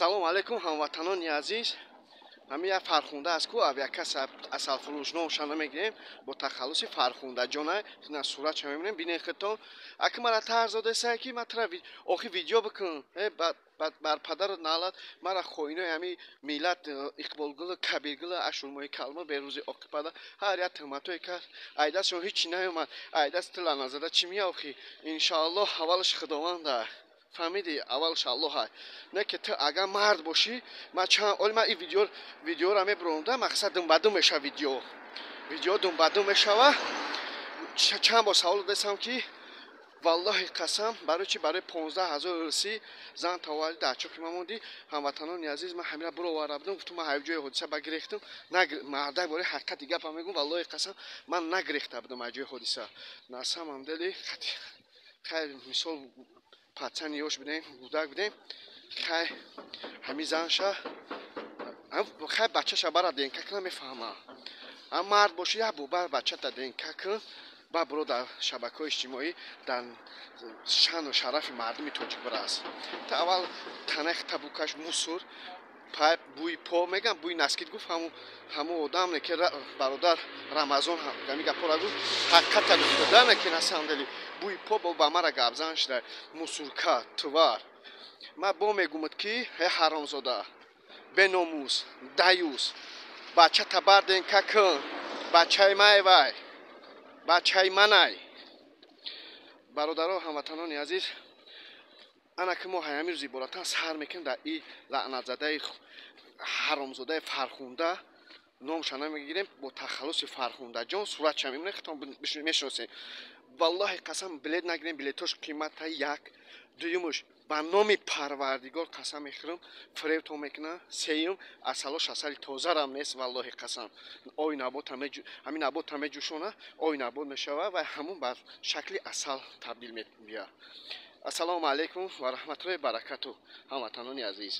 Салом алейкум, ҳамватанони азиз. Ҳамин як Фархунда аст ку, авиакас, асалфурӯш, номша намегирем, бо тахаллуси Фархундаҷона. На суратша мебинем, бинед худтон. Аки мара тарз додеса, ки ма тра охи видео бикун. Бар падару налат мара хоинои ҳами миллат, Иқболгулу, Кабиргулу, Ашурмои калма, берӯзи оқипада ҳар як туҳматое кард. Айдастшон ҳичи наёмад. Айдаст тила назада чӣ мия охи? Иншоаллоҳ, аввалаш Худованда, фаҳмидӣ? Аввалш Аллоҳ. Не ки ту агар мард бошӣ, ма чанд оли ма и видеора мебуронда, мақсад думбадум мешава, видео думбадум мешава. Чанд бор савол додесам, ки валлоҳи қасам, барои чи барои 15 000 русӣ зан тавалли дар чоқи ма мондӣ? Ҳамватанони азиз, ман ҳамира буроварда будам, гуфтум, ман ҳаёб ҷои ҳодиса ба гирехтам. Мардак бораи ҳақиқати гапа мегӯм, валлоҳи қасам, ман нагирехта будам аз ҷои ҳодиса. На самом деле, хайр, мисол, пацани ёш будем, кӯдак будем. Хай, ҳами занша, хай, бачаша бара ДНК кунам, мефаҳмам. Ам мард боши, як бор бачата ДНК кун, ба буро дар шабакаҳои иҷтимоӣ дар шаъну шарафи мардуми тоҷик бирас. Та аввал танах табукаш мусор пай бӯи по мегам, бӯи наскит гуфт. Ҳамун одам не ки бародар Рамазон ҳами гапора гуфт, ҳақиқата гуфта да, не ки на самом деле бӯи по бо ба мара гапзан шуда. Мусорка, тварь. Ма бо мегумад, ки ҳе ҳаромзода, беномус, даюс, бачата бар ДНК кун. Бачаи май, вай бачаи манай. Бародаро, ҳамватанони азиз, ана ки мо ҳамин рӯз иборатан сар мекунем дар и лаънатзадаи ҳаромзодаи Фархунда, номша намегирем, бо тахаллуси Фархундаҷон, суратша мебинед, худтон мешиносед. Валлоҳи қасам, билет нагирем, билетош қимата. Як дуюмуш, ба номи Парвардигор қасам мехӯрам, фиребтон мекунам. Сеюм, асалош асали тозарам нест. Валлоҳи қасам, ои набот, ҳамин набота меҷӯшона, ои набот мешава ва ҳамун бар шакли асал табдил меяд. Ассалому алайкум ва раҳматуллоҳи баракату, ҳамватанони азиз.